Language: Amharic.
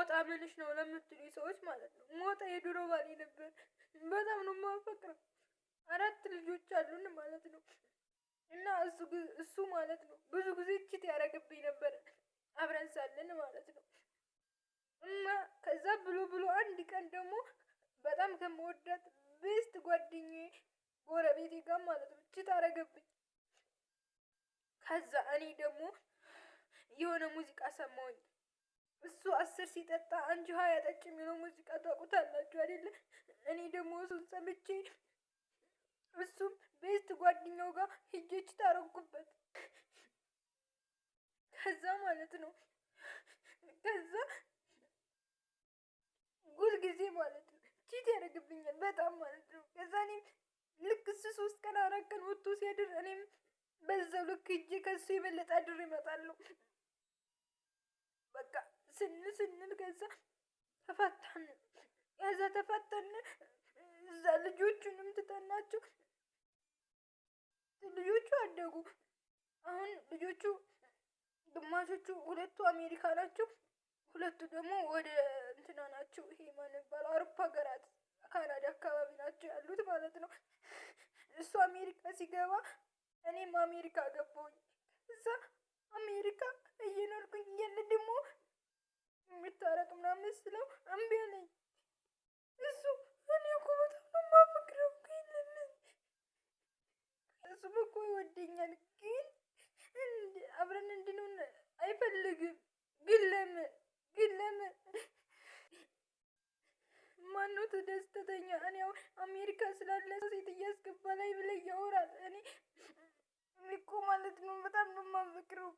ሞጣ ምንሽ ነው ለምትሉ ሰዎች ማለት ነው። ሞጣ የድሮ ባሌ ነበር። በጣም ነው የማፈቅረው። አራት ልጆች አሉን ማለት ነው። እና እሱ ማለት ነው ብዙ ጊዜ cheat ያደረግብኝ ነበር አብረን ሳለን ማለት ነው። እና ከዛ ብሎ ብሎ አንድ ቀን ደግሞ በጣም ከምወዳት best ጓደኛዬ ጎረቤቴ ጋር ማለት ነው cheat አደረገብኝ። ከዛ እኔ ደግሞ የሆነ ሙዚቃ ሰማሁኝ። እሱ 10 ሲጠጣ አንቺ 20 ጠጪ የሚለው ሙዚቃ ታውቁታላችሁ አይደለ? እኔ ደግሞ እሱን ሰምቼ እሱም best ጓደኛው ጋር ሄጄ cheat አደረኩበት። ከዛ ማለት ነው ከዛ ሁል ጊዜ ማለት ነው cheat ያደርግብኛል በጣም ማለት ነው። ከዛ እኔም ልክ እሱ 3 ቀን 4 ቀን ወጥቶ ሲያድር እኔም በዛው ልክ ሄጄ ከሱ የበለጠ አድሬ እመጣለሁ። በቃ ስንል ስንል ከዛ ተፋታን። ከዛ ተፋታን። እዛ ልጆቹንም ትተናቸው ልጆቹ አደጉ። አሁን ልጆቹ ግማሾቹ ሁለቱ አሜሪካ ናቸው፣ ሁለቱ ደግሞ ወደ እንትና ናቸው። ይሄ ማን ይባላል አውሮፓ ሀገራት ካናዳ አካባቢ ናቸው ያሉት ማለት ነው። እሱ አሜሪካ ሲገባ እኔም አሜሪካ ገባሁኝ። እዛ አሜሪካ እየኖርኩኝ እያለ ደግሞ የምታረቅ ምናምን ስለው እምቢ አለኝ። እሱ እኔ እኮ በጣም ነው የማፈቅረው ግን እሱም እኮ ይወደኛል፣ ግን አብረን እንድንሆን አይፈልግም። ግን ለምን ግን ለምን ማነው ደስተኛ? እኔ አሜሪካ ስላለ ሴት እያስገባ ላይ ብለህ ያወራል። እኔ እኮ ማለት ነው በጣም ነው የማፈቅረው።